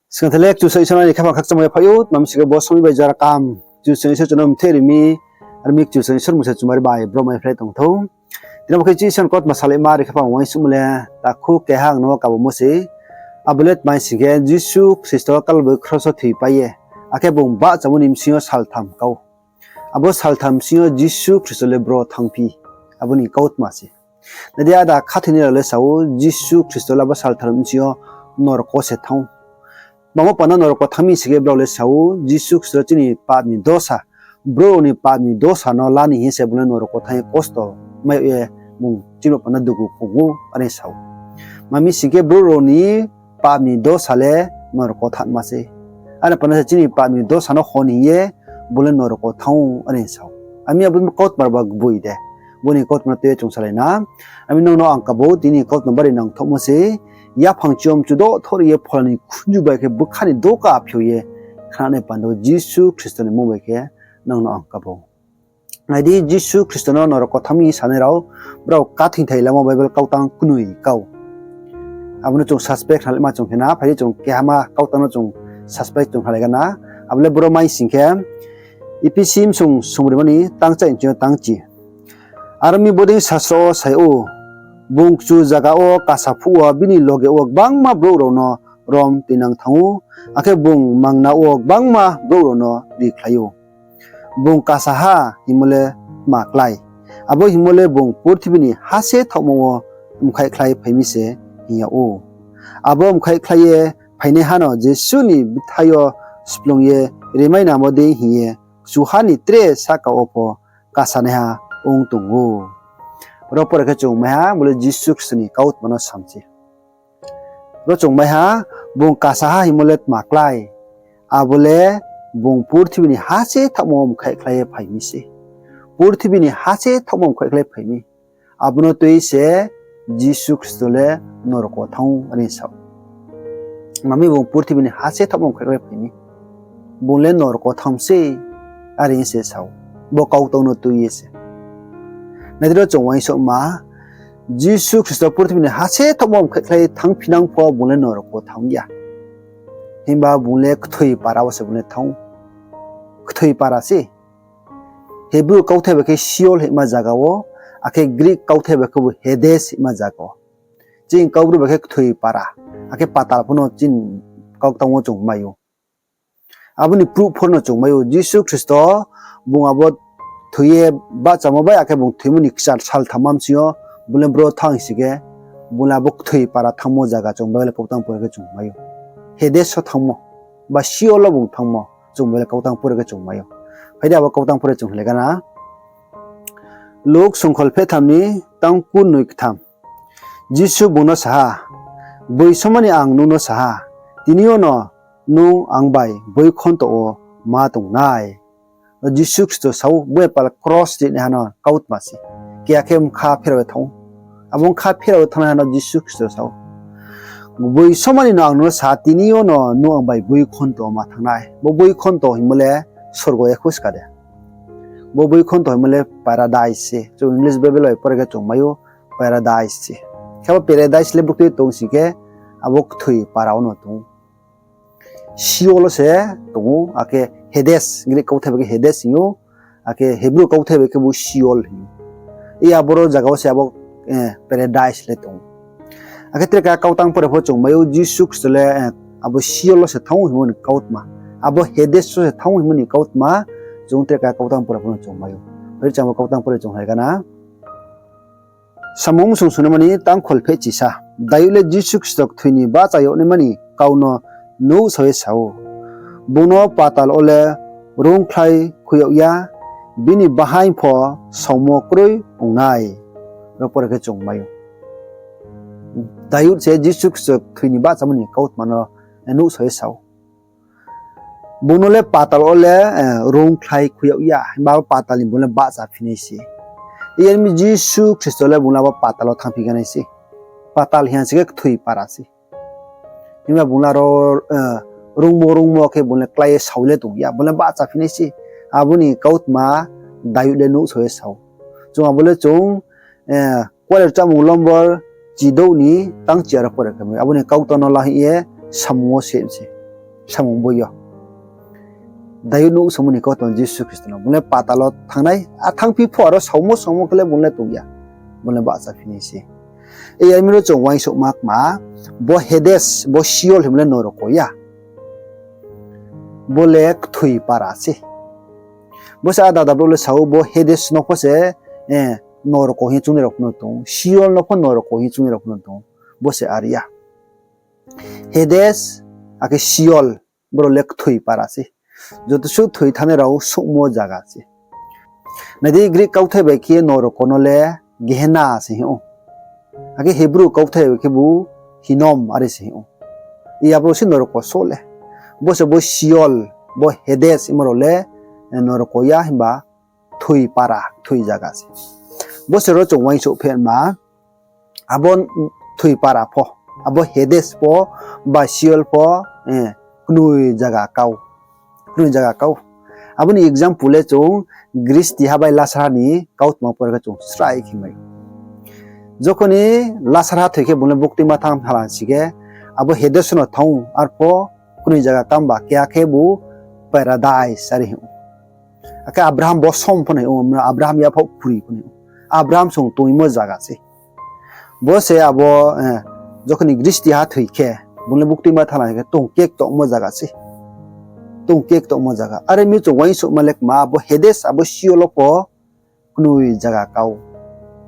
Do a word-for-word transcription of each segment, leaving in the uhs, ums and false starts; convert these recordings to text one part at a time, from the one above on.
Skang tha le Kchusoyang Isor ni khaphang khakchangmo ye phai ou, tma mi sing khe bo somoing bai jora kaham Kchusoyang Isor chung no mthe ri mi, are mi Kchusoyang Isor mung se chumari bai brom mai phlai tong thou. Tini bo khe Kchusoyang Isor ni kautma salaima ri khaphang uaingsouhmo le takhu keha ang no kabamo se. Abo le tma mi sing khe Jisu Khristo Kalbari kros wo thoipai ye, akhe bung bahchamo ni bsing yo saltham kau. Abo saltham bsing yo Jisu Khristo le bro thanngphi. Abo ni kautma se. Nai di, ada khathoinai rao le sa ou, Jisu Khristo le abo saltham bsing yo norok wo se thanng ou. Tma mi panda norok wo thanng mi sing khe brao le sa ou, Jisu Khristo chini pap ni dosa, brouh rao ni pap ni dosa no la ni hing ye se bung le norok wo thanng ye kosto mai yag ye bung chini panda no dugu kong ou, are sa ou. Tma mi sing khe brouh rao ni pap ni dosa le norok wo thanngma se. Are panda se chini pap ni dosa no hon hing ye bung le norok wo thanng ou, are sa ou. Ami abo kautma ba gboi de. Bo ni kautma no tui ye chung salai na. Ami nang no ang kabo tini kautma bari nangthouhmo se. Yaphang chiyom chudo thor ye phola ni khunju bai khe bkha ni doka phio ye khnanai panda wo Jisu Khristo ni mmung bai khe nang no ang kabo. Nai di, Jisu Khristo no norok wo thanng mi sanai rao, brao khathoingthai lamo Bible kautang knoi kau. Abo no chung suspect khnalaima chung khe na, phai di chung kehama kautang no chung suspect chung khnalai gana. Abo le boro mai sing khe, Ephesi bsung sungri mani tangchai nching yo tangchi. Are mi bodei sasro wo sa ou, bung kchu zaga wo kasa phuh wo bini loge wo gbangma brouh rao no rom tuinang thanng ou, akhe bung mangna wo gbangma brouh rao no rikhlai ou. Bung kasaha hingmo le tma klái? Abo hingmo le bung purthimbi ni ha se thaohmo wo mkhaihkhlai phai mi se hing yag ou. Abo mkhaihkhlai ye phainaiha no jesuh ni bthai yo splung ye rimainamo dei hing ye kchuha ni tre sahka wo pho kasanaiha ong tong ou. Ro pore khe chung mai ha, bo le Jisu Khristo ni kautma no sam se. Ro chung mai ha, bung kasaha hingmo le tma klái? Abo le bung purthimbi ni ha se thaohmo mkhaihkhlai ye phai mi se. Purthimbi ni ha se thaohmo mkhaihkhlai phai mi. Abo no tui se Jisu Khristo le norok wo thanng ou, are sa ou. Tma mi bung purthimbi ni ha se thaohmo mkhaihkhlai phai mi. Bung le norok wo thanng mi se, are se sa ou. Bo kautang no tui ye se. Nai di ro chung uaingsouhma, Jisu Khristo purthimbi ni ha se thaohmo mkhaihkhlai thanngphinang pho bung le norok wo thanng ya. Himba bung le kthoi para wo se bung le thanng ou. Kthoi para se. Hebrew kauthai bai khe Sheol hingma zaga wo, akhe Greek kauthai bai khe bo Hades hingma zaga wo. Chini Kaubru bai khe kthoi para, akhe patal pho no chini kautang wo chung mai ou. Abo ni proof pho no chung mai ou. Jisu Khristo bung abo thoi ye bahchamo bai, akhe bung thoimo ni kchar saltham bsing yo bung le bro thanng sing khe, bung le abo kthoi para thanngmo zaga chung Bible kautang pore khe chung mai ou. Hades wo thanngmo, ba Sheol wo bung thanngmo chung Bible kautang pore khe chung mai ou. Phai di abo kautang pore chung hinglaigana. Luk songkhol phehtham ni tang kurnoi ktham. Jisu bung no sa ha, Gboisomani ang nung no sa ha, tini yono nung ang bai boi khonto wo ma tong nai. Jisu Khristo sa ou, bo pal kros rinaiha no kautma se. Keha khe bkha pherao ye thanng ou. Abo bkha pherao ye thanngnaiha no Jisu Khristo sa ou, Gboisomani no ang nung no sa ha, tini yono nung ang bai boi khonto wo ma thanng nai. Bo boi khonto hingmo le sorgo ya khuska de. Bo boi khonto hingmo le paradise se. Chung English Bible bai pore khe chung mai ou, paradise se. Khe bo paradise le buktui tong sing khe, abo kthoi para wo no tong ou. Sheol wo se tong ou, akhe Hades, Greek kauthai bai khe Hades hing ou, akhe Hebrew kauthai bai khe bo Sheol hing ou. Iya boro zaga wo se abo paradise le tong ou. Akhe tre keha kautang pore pho chung mai ou, Jisu Khristo le abo Sheol wo se thanng ou hingmo ni kautma, abo Hades wo se thanng ou hingmo ni kautma, chung tre keha kautang pore pho no chung mai ou. Phai di chung abo kautang pore chung hinglaigana. Samung bsung sungnaimani tang kholphehchisa. Dayud le Jisu Khristo kthoi ni bahcha yagnaimani kau no nuhsao ye sa ou, Bung no patal wo le rungkhlai khui yag ya, bini bahaing pho saomo kroi ong nai. Ro pore khe chung mai ou. Dayud se Jisu Khristo kthoi ni bahchamo ni kautma no nuhsao ye sa ou. Bung no le patal wo le rungkhlai khui yag ya, himba abo patal ni bung le bahchaphi nai se. Iyar mi Jisu Khristo le bung le abo patal wo thanngphi ganai se. Patal hing ya sing khe kthoi para se. Himba bung le aro rungmo rungmo khe bung le klái ye sao le tong ya, bung le bahchaphi nai se. Abo ni kautma Dayud le nuhsao ye sa ou. Chung abo le chung Kualer Chámung lombor chidouh ni tang chi aro pore khe mai ou. Abo ni kautang no la hing ye samung wo se se. samung boi yo. Dayud nuh samo ni kautma Jisu Khristo no. Bung le patal wo thanng nai, a thanngphi pho aro saomo saomo khe le bung le tong ya. Bung le bahchaphi nai se. Yar mi ro chung uaingsouhma kma, bo Hades, bo Sheol hingmo le noroko ya. Bo le kthoi para se. Bo se ada ada brouh le sa ou, bo Hades no pho se, eh, noroko hing ye choungnai rao pho no tong ou, Sheol no pho noroko hing ye choungnai rao pho no tong ou. Bo se are ya. Hades, akhe Sheol, brao le kthoi para se. Joto suh thoi thanngnai rao souhmo zaga se. Nai di, Greek kauthai bai khe noroko no le Gehenna se hing ou. Akhe Hebrew kauthai bai khe bu Hinnom are se hing ou. Iya brao se noroko souh le. Bo se bo Sheol, bo Hades hingmo rao le, eh, noroko ya himba kthoi para, kthoi zaga se. Bo se ro chung uaingsouh phi ma, abo kthoi para pho, abo Hades pho, ba Sheol pho, eh, knoi zaga kau. Knoi zaga kau. Abo ni example le chung Gristiha bai Lasarha ni kautma pore khe chung srai khe mai. Jokhon ni Lasarha thoi khe bung le buktuima thanng phalang si khe, abo Hades no thanng ou, arpho knoi zaga kam ba, keha khe bu paradise are hing ou. Akhe Abraham bosom pho no hing ou, Abraham yaphaoh khuri pho no hing ou. Abraham song tongmo zaga se. Bo se abo, eh, jokhon ni Gristiha thoi khe, bung le buktuima thanng khe tong kek tongmo zaga se. Tong kek tongmo zaga. Are mi chung uaingsouhma le kma, abo Hades, abo Sheol wo pho knoi zaga kau.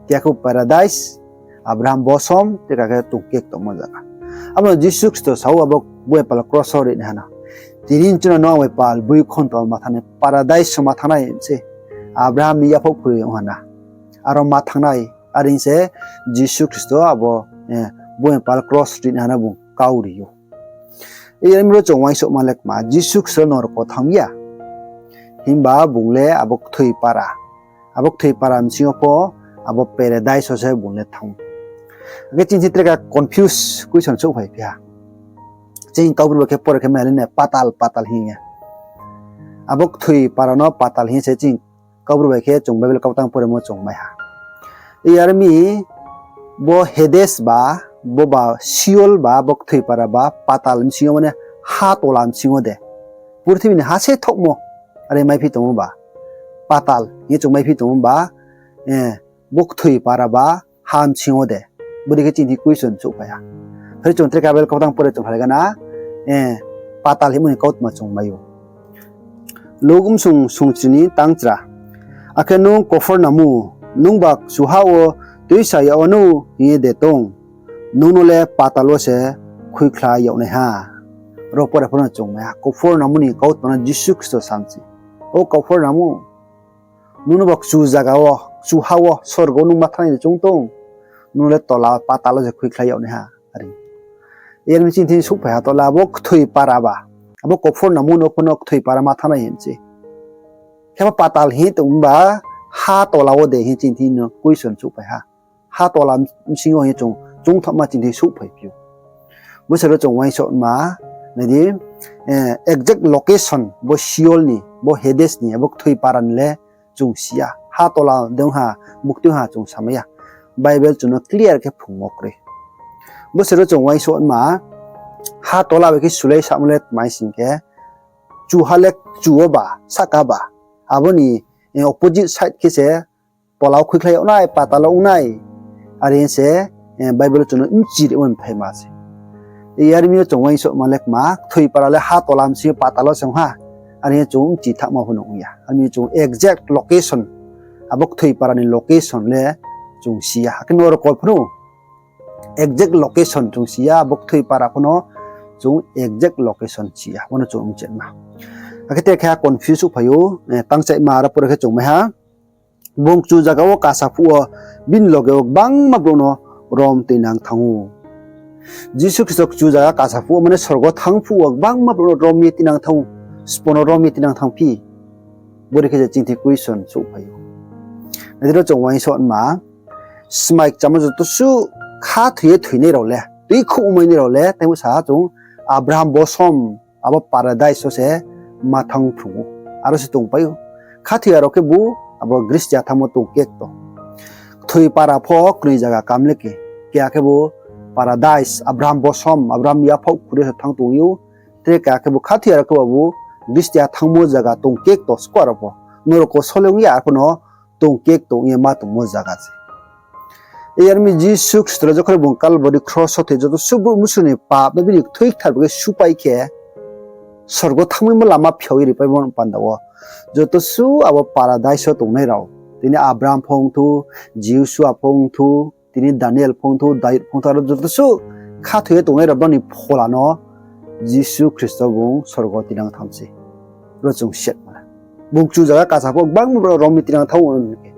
Keha khe paradise, Abraham bosom, tei keha khe tong kek tongmo zaga. Abo no Jisu Khristo sa ou, abo bung bai pal kros wo rinaiha no. Tini chini no ang bai pal bui khonto ma thanngnai, paradise wo ma thanngnai se. Abraham ni yaphaoh khuri ong ha na. Aro ma thanngnai, are se Jisu Khristo abo, eh, bung bai pal kros rinaiha no bung kau ri ou. Yar mi ro chung uaingsouhma le kma, Jisu Khristo noroko thanng ya. Himba bung le abo kthoi para. Abo kthoi para bsing yo pho, abo paradise wo se bung le thanng ou. Akhe chini tre kha confuse question souhphai phi ha. Chini Kaubru bai khe pore khe mai le ne patal, patal hing ye. Abo kthoi para no patal hing ye se chini Kaubru bai khe chung Bible kautang poremo chung mai ha. Yar mi bo Hades ba, bo ba Sheol ba, bo kthoi para ba, patal bsing yo mane ha tola bsing yo de. Purthimbi ni ha se thaohmo, are maiphi tongmo ba. Patal hing ye chung maiphi tongmo ba, eh, bo kthoi para ba, ha bsing yo de. Bodei khe chini question souhphai ha. Phai chung tre khe Bible kautang pore chung phalai gana, eh, patal hingmo ni kautma chung mai ou. Luk bsung sungchini tangchra. Akhe nung Kophornamu, nungba kchuha wo tuisa yag wanou hing ye de tong? Nung no le patal wo se khuikhlai yag nai ha. Ro pore pho no chung mai ha. Kophornamu ni kautma no Jisu Khristo samchi. O Kophornamu, nung no ba kchu zaga wo, kchuha wo, sorgo wo nung ma thanngnai ni choung tong? Nung le tola patal wo se khuikhlai yag nai ha. Are. Yar mi chini thing souhphai ha tola, abo kthoi para ba. Abo Kophornamu no pho no kthoi para ma thanngnai hing se. Khe bo patal hing tong ba, ha tola wo de hing chini thing no question souhphai ha. Ha tola bsing yo hing chung, chung thaohma chini thing souhphai phi ou. Bo se ro chung uaingsouhma, nai di, eh, exact location, bo Sheol ni, bo Hades ni, abo kthoi para ni le chung si ya. Ha tola de ong ha, bukti ong ha chung samai ya. Bible chung no clear khe phrungmo kroi. Bo se ro chung uaingsouhma, ha tola bai khe sulai samo le tma hing sing khe, kchuha le kchu wo ba, sahka ba. Abo ni, eh, opposite side khe se tola wo khuikhlai yag nai, patal wo ong nai. Are hing se, eh, Bible chung no bchi rimo ni phaima se. Yar mi yo chung uaingsouhma le kma, kthoi para le ha tola bsing yo patal wo se ong ha. Are hing chung bchi thaohma pho no ong ya. Are mi chung exact location, abo kthoi para ni location le chung si ya. Akhe noroko pho no exact location chung si ya, abo kthoi para pho no chung exact location si ya. Bo no chung bchima. Akhe tre khe confuse souhphai ou, eh, tangchaima aro pore khe chung mai ha. Bung kchu zaga wo kasa phuh wo bini loge wo gbangma brouh no rom tuinang thanng ou. Jisu Khristo kchu zaga kasa phuh wo, mane sorgo thanng phuh wo gbangma brouh no rom ye tuinang thanng ou. Sbo no rom ye tuinang thanng phi? Bodei khe je chini thing question souhphai ou. Nai di ro chung uaingsouhma, smai kchamo joto suh khathoi ye thoinai rao le, tuikhouhmainai rao le, tei bo sa ha chung Abraham bosom, abo paradise wo se ma thanng phrung ou. Aro se tongpai ou. Khathoi ya rao khe bu, abo Gristiha thanngmo tong kekto. Kthoi para pho knoi zaga kam le ke, keha khe bu paradise, Abraham bosom, Abraham yaphaoh khuri se thanng tong ou. Tre keha khe bo khathoi ya rao khe babu gristi ha thanngmo zaga tong kekto skua rao pho norok wo sole ong ya, arphuh no tong kekto ong ye ma tongmo zaga se. Yar mi Jisu Khristo le jokhon bung Kalbari kros wo thoi joto suh brouh mnusu ni pap no bini kthoi kthar bai khe supai khe sorgo thanngmaimo lama phiao ye ripaimo panda wo joto suh abo paradise wo tongnai rao, tini Abraham pho ong thou, Josua pho ong thou, tini Daniel pho ong thou, Daud pho ong thou, aro joto suh khathoi ye tongnai rao bini phola no Jisu Khristo bung sorgo tinang thanng se. Ro chung siatma le. Bung kchu zaga kasa pho gbangma brouh rom ye tinang thanng ou hing khe,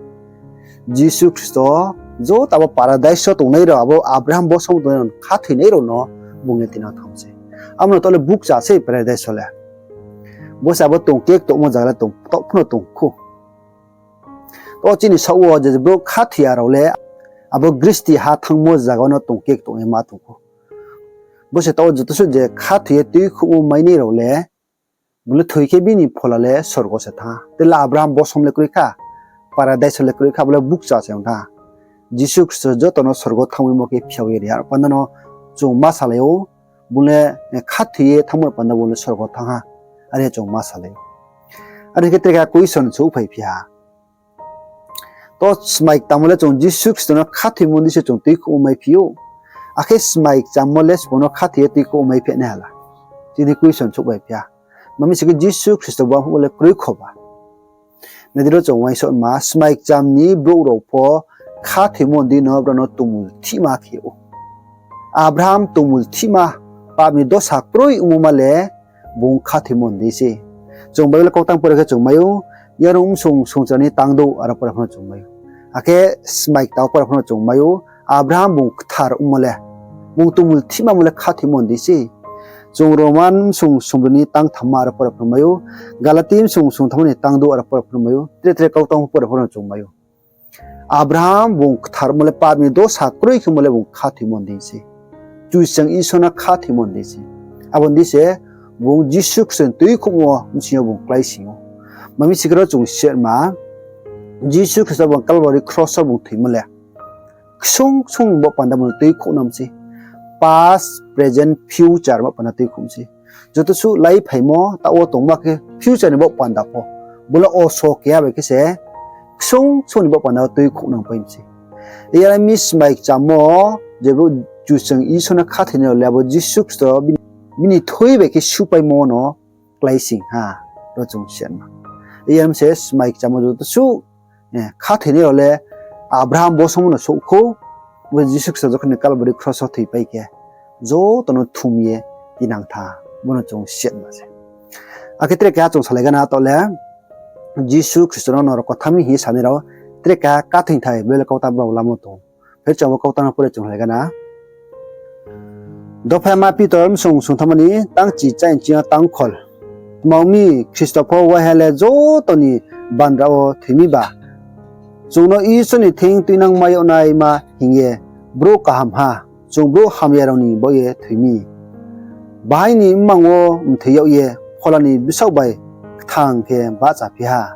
Jisu Khristo joto abo paradise wo tongnai rao, abo Abraham bosom tongnai rao, khathoinai rao no bung le tinang thanng se. Amo no taoh le bukcha se paradise wo le. Bo se abo tong kektomo zaga le tong, taoh phuno tong khou. Taoh chini saoh wo je brouh khathoi ya rao le abo gristi ha thanngmo zaga no tong kekto ye ma tong khou. Bo se taoh joto suh je khathoi ye tuikhouhmo mainai rao le, bung le thoi khe bini phola le sorgo se thanng ha. Tre le Abraham bosom le kroi kha, paradise wo le kroi kha, bo le bukcha se ong thanng ha. Jisu Khristo joto no sorgo thanngmaimo khe phiao ye ri ha, aro panda no chung ma salai ou, bung le khathoi ye thanngmo panda bung le sorgo thanng ha, are chung ma salai ou. Are khe tre keha question souhphai phi ha. To smai kchamo le chung Jisu Khristo no khathoimo ni se chung tuikhouhmo maiphi ou. Akhe smai kchamo le sbo no khathoi ye tuikhouhmo maiphi nai hala. Chini question souhphai phi ha. Mami se khe Jisu Khristo bo le kroi kho ba. Nai di ro chung uaingsouhma, smai kcham ni brouh rao pho khathoimo ni dei no brao no tongmul thihma khe ou. Abraham tongmul thihma, pap ni dosa kroi ongmo ma le bung khathoimo ni dei se. Chung Bible kautang pore khe chung mai ou, Yarung bsung sungchra ni tang douh aro pore pho no chung mai ou. Akhe smai kta pore pho no chung mai ou, Abraham bung kthar ongmo le, bung tongmul thihmamo le khathoimo ni dei se. Chung Roman bsung sungbroi ni tang thamma aro pore pho no mai ou, Galati bsung sungthamma ni tang douh aro pore pho no mai ou, tre tre kautang pore pho no chung mai ou. Abraham bung kthar ongmo le pap ni dosa kroi khemo le bung khathoimo ni dei se. Kchusoyang Isor no khathoimo ni dei se. Abo ni dei se bung Jisu Khristo ni tuikhouhmo bsing yo bung kláising ou. Mami se khe ro chung siatma, Jisu Khristo bung Kalbari kros wo bung thoimo le ksung ksung ni baoh panda bung tuikhouhnang se. Past, present, future baoh panda tuikhouh se. Joto suh laiphaimo taoh wo tongma khe future ni baoh panda pho, bo le oso keha bai khe se ksung ksung ni baoh panda wo tuikhouhnang pai se. Yar mi smai kchamo, je brouh Kchusoyang Isor no khathoinai rao le abo Jisu Khristo bini, bini thoi bai khe supaimo no kláising ha, ro chung siatma. Yar mi se smai kchamo joto suh khathoinai rao le Abraham bosom no souh khou, bo Jisu Khristo jokhon ni Kalbari kros wo thoipai khe joto no thum ye tinang thanng ha, bo no chung siatma se. Akhe tre keha chung salai gana taoh le, Jisu Khristo no norok wo thanng mi hing ye sanai rao tre keha khathoingthai Bible kautang brao lamo tong. Pher chung abo kautang no pore chung lai gana. Dophaima Pitor bsung sungthamma ni tang chi chainchi yo tang khol. Tma ong mi Khristo pho waiha le joto ni bandra wo thoi mi ba, chung no Isor ni thing tuinangma yag naima hing ye brouh kahamha, chung brouh hamya rao ni baoh ye thoi mi. Bahai ni mmang wo mthoi yag ye Phola ni bsaoh bai kthang khe bahchaphi ha.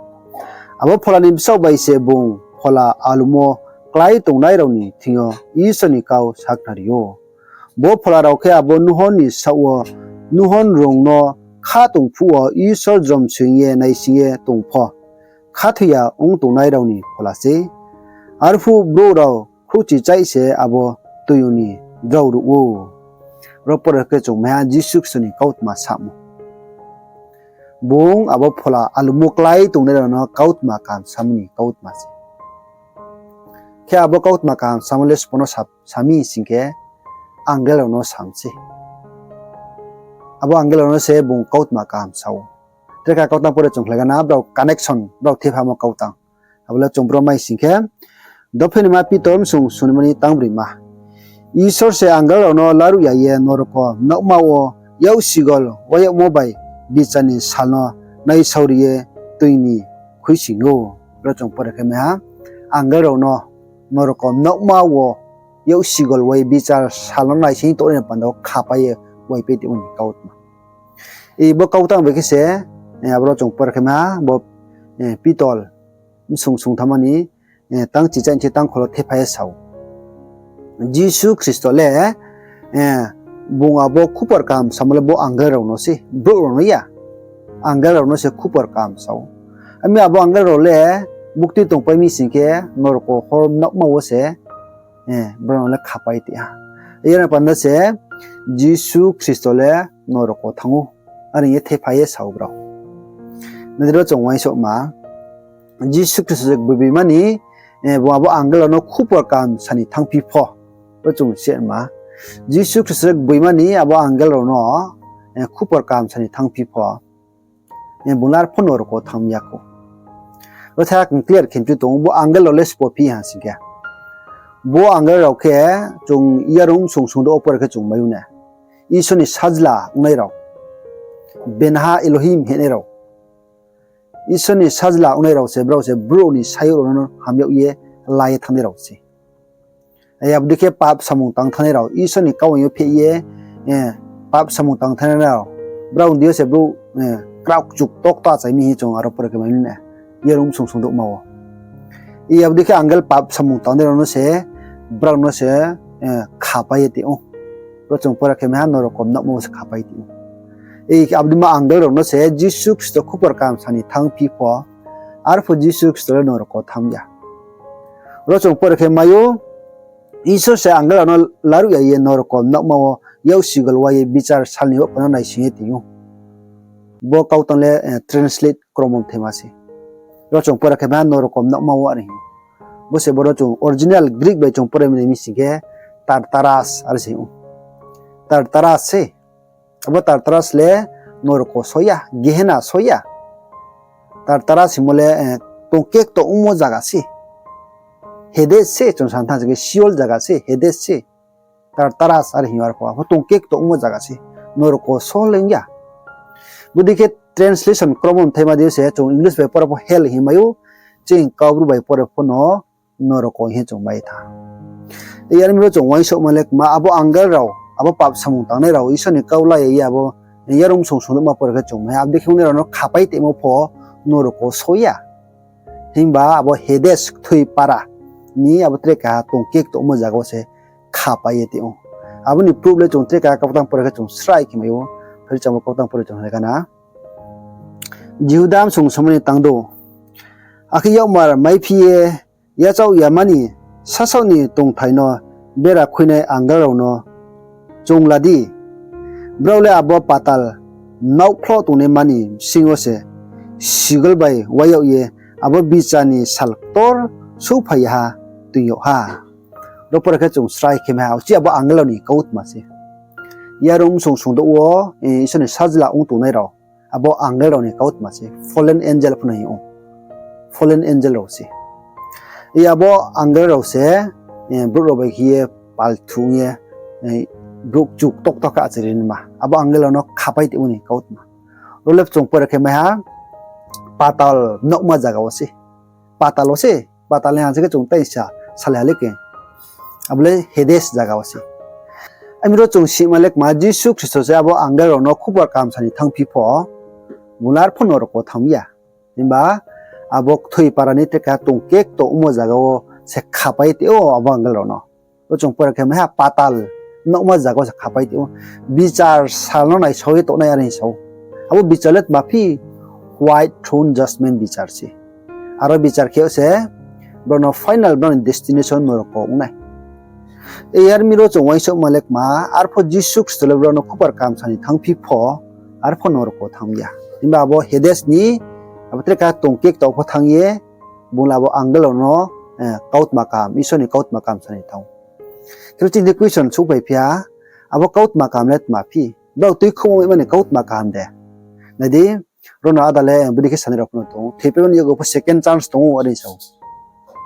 Abo Phola ni bsaoh bai se bung Phola alum wo klái tongnai rao ni thing yo Isor ni kau sakhnari ou. Bo phola rao khe abo nuhor ni saoh wo nuhor rung no kha tong phuh wo Isor jromsoing ye naising ye tong pho, khathoi ya ong tongnai rao ni phola sei. Arphuh brouh rao khrouhchichaih se abo toiyong ni drao ruh ou. Ro pore khe chung mai ha Jisu Khristo ni kautma samo. Bung abo Phola alum wo klái tongnai rao no kautma kaham samo ni kautma se. Khe abo kautma kaham samo le sbo no sa, sa mi sing khe, angel rao no sam se. Abo angel rao no se bung kautma kaham sa ou. Tre keha kautang pore chung khlai gana, brao connection, brao thephamo kautang. Abo le chung bro mai sing khe, Dophaima Pitor bsung sungnaima ni tang broima. Isor se angel rao no laruh ya ye norok mnaohma wo yak sigol wai yagmo bai bichar ni sal no naisaori ye tui ni khuising ou. Ro chung pore khe mai ha, angel rao no norok mnaohma wo yak sigol wai bichar sal no naising tongnai ni panda wo khapai ye waipai tongmo ni kautma. Bo kautang bai khe se, aboro chung pore khe mai ha, bo Pitor bsung sungthamma ni tang chichaih ni se tang khol wo thephai ye sa ou. Jisu Khristo le Bung abo khupor kaham samo le bo angel rao no se, brouh rao no ya. Angel rao no se khupor kaham sa ou. Ami abo angel rao le bukti tongpai mi sing khe norok wo hor mnaohma wo se, eh, brao no le khapai ti ha. Yar panda se Jisu Khristo le norok wo thanng ou. Are hing ye thephai ye sa ou brao. Nai di ro chung uaingsouhma. Jisu Khristo je gboiboima ni, eh, bo abo angel rao no khupor kaham sa ni thanngphi pho. Ro chung sima. Jisu Khristo je gboima ni abo angel rao no, eh, khupor kaham sa ni thanngphi pho. Eh, bung le arphuh norok wo thanng ya khou. Ro tha khe clear khe mchu tong ou, bo angel rao le sbo phi ha sing khe. Bo angel rao khe chung Yarung Bsung Sung Douh wo pore khe chung mai ou na. Isor ni sajla ongnai rao. Benaha Elohim hinai rao. Isor ni sajla ongnai rao se, brao se brouh ni sayouh rao no ham yag ye la ye thanngnai rao se. Abo dei khe pap samung tang thanngnai rao, Isor ni kau yo pheh ye, eh, pap samung tang thanngnai rao. Brao ni deing yo se brouh, eh, kraoh kchuk tokto achai mi hing chung aro pore khe mai na. Yarung Bsung Sung Douhma wo. Abo dei khe angel pap samung tangnai rao no se, brao no se, eh, khapai ye tong ou. Ro chung pore khe mai ha, norok wo mnaohma wo se khapai tong ou. Abo dei ma angel rao no se Jisu Khristo khupor kaham sa ni thanngphi pho, arphuh Jisu Khristo le norok wo thanng ya. Ro chung pore khe mai ou, Isor se angel rao no laruh ya ye norok wo mnaohma wo yak sigol wa ye bichar sal ni baoh panda naising ye tong ou. Bo kautang le, eh, translate kromo mthaima se. Ro chung pore khe mai ha norok wo mnaohma wo are hing ou. Bo se bo ro chung original Greek bai chung pore mi sing khe Tartarus are se ou. Tartarus se. Abo Tartarus le norok wo só ya, Gehena só ya. Tartarus hingmo le, eh, tongkekto ongmo zaga se. Hades se, chung sa thanng se khe Sheol zaga se, Hades se. Tartarus are hing ou arphuh, abo tongkekto ongmo zaga se. Norok wo só le ong ya. Bo dei khe translation kromo mthaima dei se, chung English bai pore pho hell hing mai ou, ching Kaubru bai pore pho no norok wo hing chung mai tha. Yar mi ro chung uaingsouhma le kma, abo angel rao, abo pap samung tangnai rao, Isor ni kau la ye abo Yarung Bsung Sung Douhma pore khe chung mai ha, abo dei khe ongnai rao no khapai tongmo pho norok wo só ya. Himba abo Hades kthoi para ni abo tre keha tongkekto ongmo zaga wo se khapai ye tong ou. Abo ni proof le chung tre keha kautang pore khe chung srai khe mai ou, phari chamo kautang pore chung hing kha na. Jihuda bsung somoi ni tang dou. Akhe yakmar maiphi ye yachaoh yama ni sasaoh ni tongthai no bera khuinai angel rao no choung la di. Brao le abo patal mnaohkhloh tongnaima ni bsing yo se sigol bai wai yag ye abo bichar ni sal ktor souhphai ya ha, toing yag ha. Ro pore khe chung srai khe mai ha, uchih abo angel rao ni kautma se. Yarung bsung sung douh wo, eh, Isor ni sajla ong tongnai rao, abo angel rao ni kautma se, fallen angel phano hing ou. Fallen angel rao se. Abo angel rao se, eh, brouh rao bai khe ye palthu ong ye, eh, brouh kchuk tokto khe achai ri nima. Abo angel rao no khapai tongmo ni kautma. Ro le chung pore khe mai ha, patal mnaohma zaga wo se. Patal wo se, patal ni ha se khe chung tai sa, salai ha le khe. Abo le Hades zaga wo se. Ami ro chung sima le kma, Jisu Khristo se abo angel rao no khupor kaham sa ni thanngphi pho, bung le arphuh norok wo thanng ya. Himba abo kthoi para ni tre keha tongkekto ongmo zaga wo se khapai tong ou abo angel rao no. Ro chung pore khe mai ha, patal mnaohma zaga wo se khapai tong ou. Bichar sal no naisao ye tongnai are hing sa ou. Abo bichar le tma phi, White Throne Judgment bichar se. Aro bichar khe se brao no final brao ni destination norok wo ong nai. Yar mi ro chung uaingsouhma le kma, arphuh Jisu Khristo le brao no khupor kaham sa ni thanngphi pho, arphuh norok wo thanng ya. Himba abo Hades ni, abo tre keha tongkekto pho thanng ye, bung le abo angel rao no, eh, kautma kaham, Isor ni kautma kaham sa ni thanng ou. Khe chini question souhphai phi ha, abo kautma kaham le tma phi? Brao tuikhouhmo maima ni kautma kaham de? Nai di, ro no ada le, eh, bodei khe sanai rao phano tong ou. Thoipaimo ni yakgu pho second chance tong ou, are sa ou.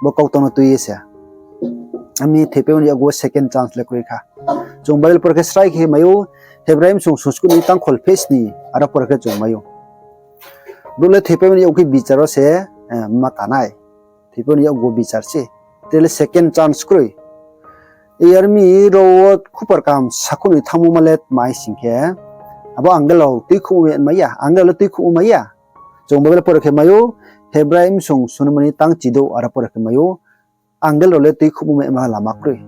Bo kautang no tui ye se. Ami thoipaimo ni yakgu wo second chance le kroi kha. Chung Bible pore khe srai khe mai ou, Hebrai bsung sung sku ni tangkhol pheh sni, aro pore khe chung mai ou. Brouh le thoipaimo ni yakgu khe bichar wo se, eh, ma ka nai. Thoipaimo ni yakgu bichar se. Tre le second chance kroi. Yar mi ro wo khupor kaham sakhouh ni thanngmo ma le tma hing sing khe, abo angel rao tuikhouhmo mai ya, angel rao le tuikhouhmo mai ya. Chung Bible pore khe mai ou, Hebrai bsung sung ni tang chidouh aro pore khe mai ou, angel rao le tuikhouhmo maima lama kroi.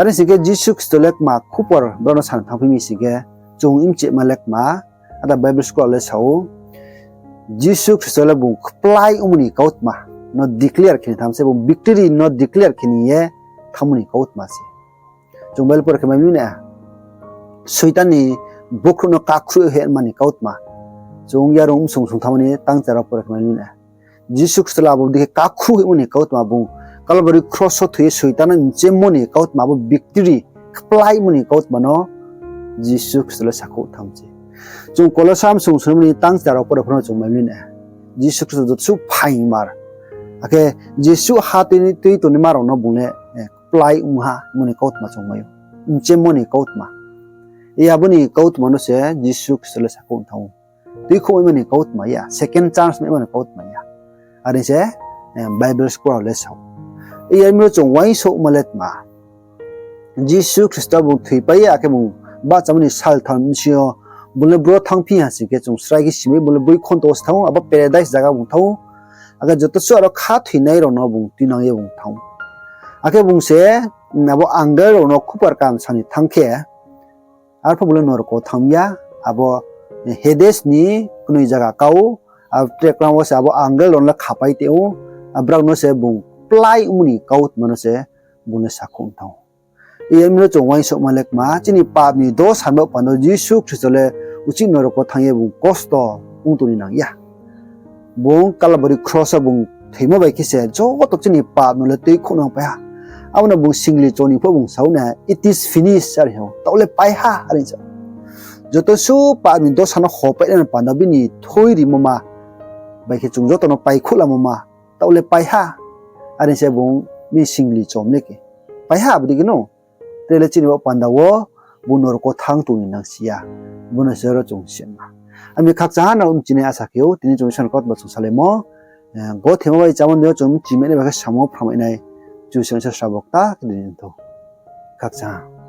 Are sing khe Jisu Khristo le kma khupor brao no sa ni thanngphi mi sing khe, chung mchima le kma, ada Bible scholar le sa ou, Jisu Khristo le bung kplái ongmo ni kautma no declare khe ni thanng se, bung victory no declare khe ni ye thanngmo ni kautma se. Chung Bible pore khe mai mi na, Soitan ni bokhrouh no kakhruh hoih ma ni kautma. Chung Yarung bsung sung thanngmo ni tangcha rao pore khe mai mi na. Jisu Khristo le abo dei khe kakhruh hoihmo ni kautma bung Kalbari kros wo thoi ye Soitan no mchemmo ni kautma, abo victory kpláimo ni kautma no Jisu Khristo le sakhouh thanng se. Chung Kolosa bsung sung ni tangcha rao pore pho no chung mai mi na. Jisu Khristo joto suh phaingmar, akhe Jisu ha tui, tui tongnaima rao no bung le, eh, kplái ongha mo ni kautma chung mai ou. Mchemmo ni kautma. Iya abo ni kautma no se Jisu Khristo le sakhouh thanng ou. Tuikhouhmaimo ni kautma ya, second chance maimo ni kautma ya. Are se, eh, Bible scholar le sa ou. Iya mi ro chung uaingsouhma le tma, Jisu Khristo bung thoipai ye, akhe bung bahchamo ni saltham bsing yo bung le bro thanngphi ha sing khe chung srai khe si mai, bung le boikhonto wo se thanng ou, abo paradise zaga bung thanng ou. Akhe joto suh aro khathoinai rao no bung tuinang ye bung thanng ou. Akhe bung se, abo angel rao no khupor kaham sa ni thanng khe, arphuh bung le norok wo thanng ya, abo Hades ni knoi zaga ka ou, abo tre klang wo se abo angel rao no le khapai tong ou, abrao no se bung kplái ongmo ni kautma no se bung le sakhouh thanng ou. Iya mi ro chung uaingsouhma le kma, chini pap ni dosa ni baoh panda wo Jisu Khristo le uchih norok wo thanng ye bung kosto ong tong ni nang ya. Bung Kalbari kros wo bung thoimo bai khe se joto chini pap no le tuikhouhnang pai ha. Abo no bung singli cho ni pho bung sa ou na, "It is finished," are ou, taoh le pai ha, are sa ou. Joto suh pap ni dosa no hopainai ni panda bini thoi rimo ma bai khe chung joto no paikhouhlamo ma, taoh le pai ha, are se bung bini singli chom le khe pai ha, abo dei khe no. Tre le chini baoh panda wo bung norok wo thanng tong ni nang si ya. Bo no se ro chung sima. Ami khakchang ha no mchinai asa khe ou, tini chung Isor ni kautma chung salaimo, eh, gothemo bai chámo ni yo chung mchimai nai bai khe samo phramai nai, Kchusoyang se srabo kta khe di ni thou. Khakchang ha.